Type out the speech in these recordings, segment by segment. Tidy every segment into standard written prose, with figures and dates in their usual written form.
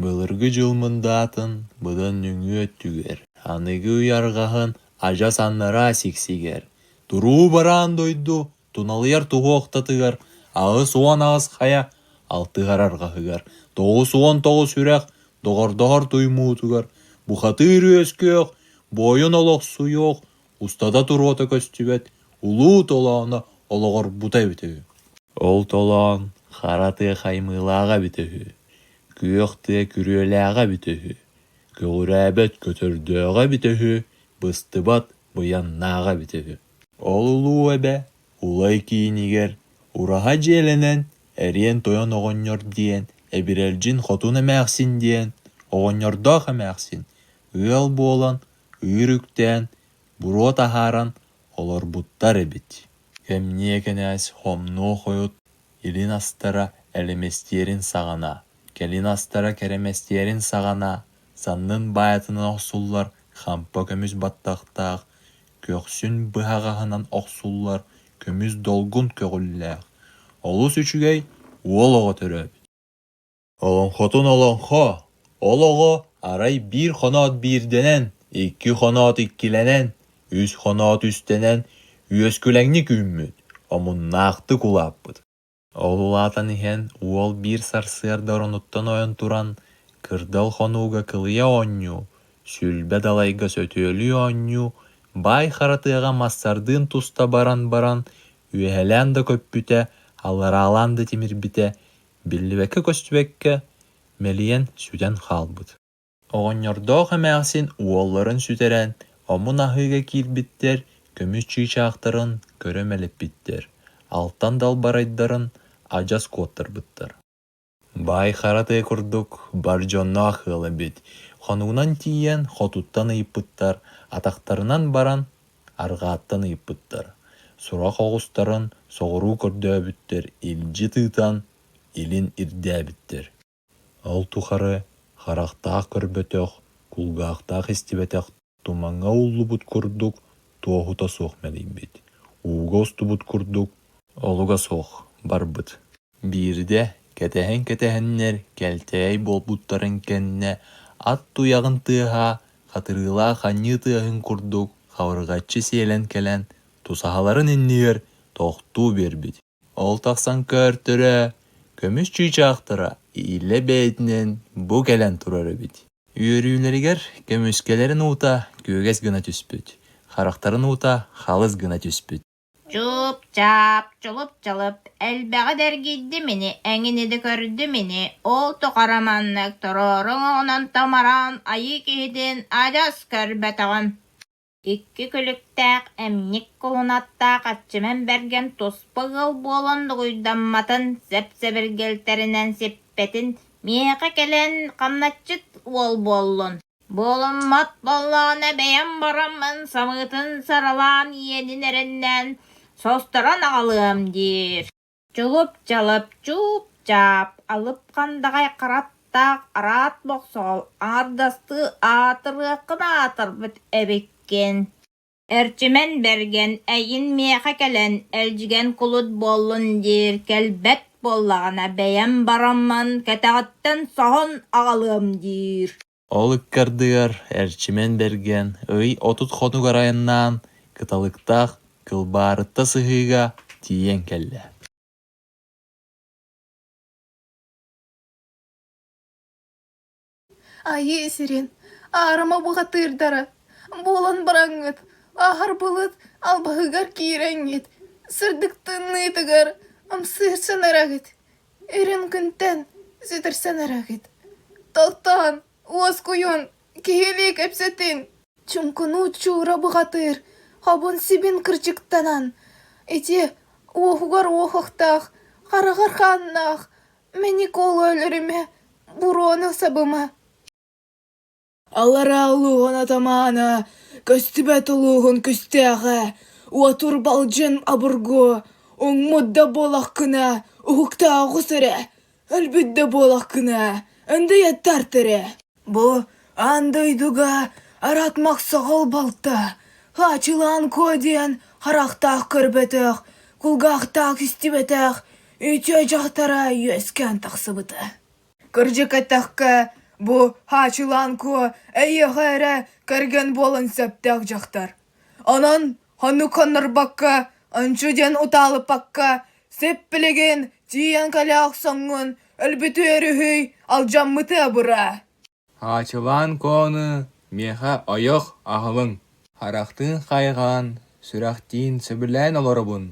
Былыргы дьыл мындаатын быдан нөҥүө өттүгэр, аныгы үйэ арҕаһын адьас аннараа сиксигэр, туруу бараан дойду туналыйар туһуохтатыгар 88 хайа алтыһар арҕаһыгар, 99 үрэх доҕордоһор туймуутугар, бухатыыр үөскүөх, буойун олохсуйуох, устата туруота көстүбэт улуу толооно олоҕорбута эбитэ үһү. Ол толоон хара тыа хаймыылааҕа эбитэ үһү, күөх тыа күрүөлээҕэ эбитэ үһү, көҕүрээбэт көтөрдөөҕө эбитэ үһү, быстыбат быйаннааҕа эбитэ үһү. Ол улуу эбэ Улай киинигэр ураһа дьиэлэнэн Эриэн Тойон оҕонньор диэн, Эбирэлдьин Хотун эмээхсин диэн, оҕонньордоох эмээхсин ыал буолан ыыр үктээн, буруо таһааран олорбуттар эбит. Кэмниэ кэнээс хомнуо хойут илин астара элэмэстиэрин саҕана, кэлин астара кэрэмэстиэрин саҕана саннын баайатынан охсуллар хампа көмүс баттахтаах, көхсүн быһаҕаһынан охсуллар көмүс долгун көҕүллээх, олус үчүгэй уол оҕо төрөөбүт. Олоҥхотун олоҥхо, ол оҕо арай биир хоноот биирдэнэн, икки хоноот иккилэнэн, үс хоноот үстэнэн үөскүлэҥник үүммүт, омуннаахтык улааппыт. Ол улаатан иһэн уол биир сарсыарда оронуттан ойон туран, кырдал хонууга кылыйа оонньуу, сүлбэ далайга сөтүөлүү оонньуу, баай хара тыаҕа массардыын туста баран баран, үөһэлээн да көппүтэ, аллараалаан да тимирбитэ, Биллибэккэ-көстүбэккэ мэлийэн сүтэн хаалбыт. Оҕонньордоох эмээхсин уолларын сүтэрэн, омун аһыыга киирбиттэр, көмүс чыычаахтарын көрө мэлиппиттэр, алтан далбарайдарын адьас куоттарбыттар. Баай хара тыа курдук бар дьонноох ыал эбит, хонугунан тиийэн хотуттан ыйыппыттар, атахтарынан баран арҕааттан ыйыппыттар, сурах оҕустарын соҕуруу көрдөөбүттэр, илдьи тыытан, илин ирдээбиттэр. Ол тухары харахтаах көрбөтөх, кулгаахтаах истибэтэх тумаҥҥа ууллубут курдук туоһута суох мэлийбит, ууга устубут курдук олуга суох барбыт. Биирдэ кэтэһэн-кэтэһэннэр кэлтэйэй буолбуттарын кэннэ ат туйаҕын тыаһа хатырыылаах анньыы тыаһын курдук хабырҕаччы сиэлэн кэлэн тусаһаларын иннигэр тохтуу биэрбит. Ол тахсан көөртөрө, көмүс чыычаахтара илэ бэйэтинэн бу кэлэн турар эбит. Үөрүүлэригэр көмүскэлэрин уута күөгэс гына түспүт, харахтарын уута халыс гына түспүт. Чуп-чап, чулуп-чалып, элбэҕи да эргийдим ини, эҥини да көрдүм ини, ол тухары маннык туруору оҥоһунан томороон айыы киһитин адьас көрбөтөҕүм. Икки күлүктээх эмньик кулунаттаах Аччыман Бэргэн туспа ыал буолан дугуйдамматын, сэп-сэбиргэлтэринэн сиппэтин, миэхэ кэлэн хамначчыт уол буоллун. Буолуммат буоллаҕына бэйэм бараммын самыытын саралаан иэнин эрэннээн состорон аҕалыам диир. Чулуп-чалып, чууп-чаап, алып хандаҕай хараттаах араат мохсоҕол аҥардастыы аатырыаххын аатырбыт эбиккин. Эрчимэн Бэргэн эйин миэхэ кэлэн элдьигэн кулут буоллун диир кэлбэт буоллаҕына бэйэм бараммын кэтэҕиттэн соһон аҕалыам диир. Ол ыккардыгар Эрчимэн Бэргэн ый 30 хонугар айаннаан Кыталыктаах Кылбаарытта сыһыыга тиийэн кэллэ. Айыы сирин аарыма бухатыырдара буолан бараҥҥыт, аһар былыт албаһыгар киирэҥҥит, сырдык тымныытыгар ымсыырсан эрэҕит, үрүҥ күнтэн сүтэрсэн эрэҕит. Тохтоон, уоскуйун, киһилии кэпсэтин! Чуҥкунуу чуура бухатыыр, хобун-сибин кырдьыктанан, ити уоһугар уоһахтаах, хараҕар хааннаах, Мэник уолу өлөрүмэ, буруону сабыма Аллараа улууһун атамаана, көстүбэт улууһун күстээҕэ, уотур балдьын обургу, уҥмут да буолаххына, уһуктааҕыс эрэ, өлбүт да буолаххына, өндөйө тарт эрэ. Бу аан дойдуга араат мохсоҕол балта, хаачылаан куо диэн харахтаах көрбөтөх, кулгаахтаах истибэтэх үтүө дьахтара үөскээн тахсыбыта. Кырдьык эттэххэ, Бу Хаачылаан Куо эйиэхэ эрэ кэргэн буолан сөптөөх дьахтар. Онон хонук хоннорбокко, ончу диэн утаалыппакка, сип-билигин тиийэн кэлэ охсоҥҥун өлбүтү өрүһүй, алдьаммыты абыраа. Хаачылаан Куону миэхэ ойох аҕалыҥ, харахтыын хайҕаан, сүрэхтиин сөбүлээн олоробун.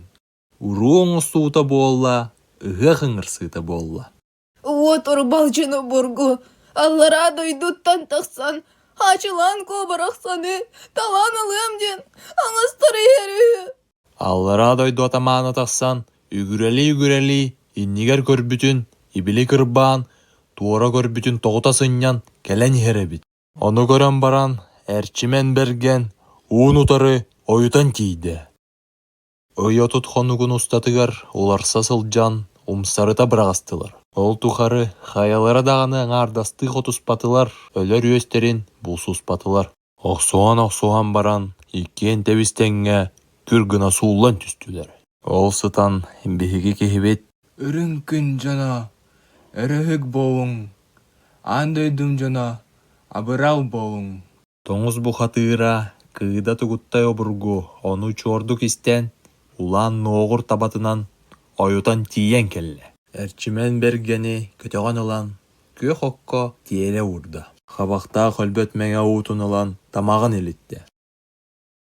Уруу оҥостуута буолла, ыһыах ыҥырсыыта буолла. Уот урбалдьын обургу аллараа дойдуттан тахсан Хаачылаан Куо барахсаны талаан ылыам диэн аҥастар иһэр үһү. Аллараа дойду атамаана тахсан, үгүрэлии-үгүрэлии иннигэр көрбүтүн, ибили кырбаан, туора көрбүтүн тоҕута сынньан кэлэн иһэр эбит. Ону көрөн баран, Эрчимэн Бэргэн уун-утары ойутан тиийдэ. Ый 30 хонугун устатыгар уларса сылдьан умсарыта быраҕыстылар. Ол тухары хайалара даҕаны аҥаардастыы хотуспатылар, өлөр үөстэрин булсуспатылар. Охсуһан-охсуһан баран иккиэн тэбис-тэҥҥэ күр гына сууллан түстүлэр. Ол сытан биһиги киһибит Үрүҥ күн дьоно, өрөһүк буолуҥ, аан дойдум дьоно, абырал буолуҥ. Тоҥус бухатыыра Кыыда Тугуттай обургу ону чуордук истэн, улаан нуоҕур табатынан ойутан тиийэн кэллэ. Эрчимэн Бэргэни көтөҕөн ылан, күөх окко тиэрэ уурда. Хабахтаах өлбөт мэҥэ уутун ылан тамаҕын илиттэ.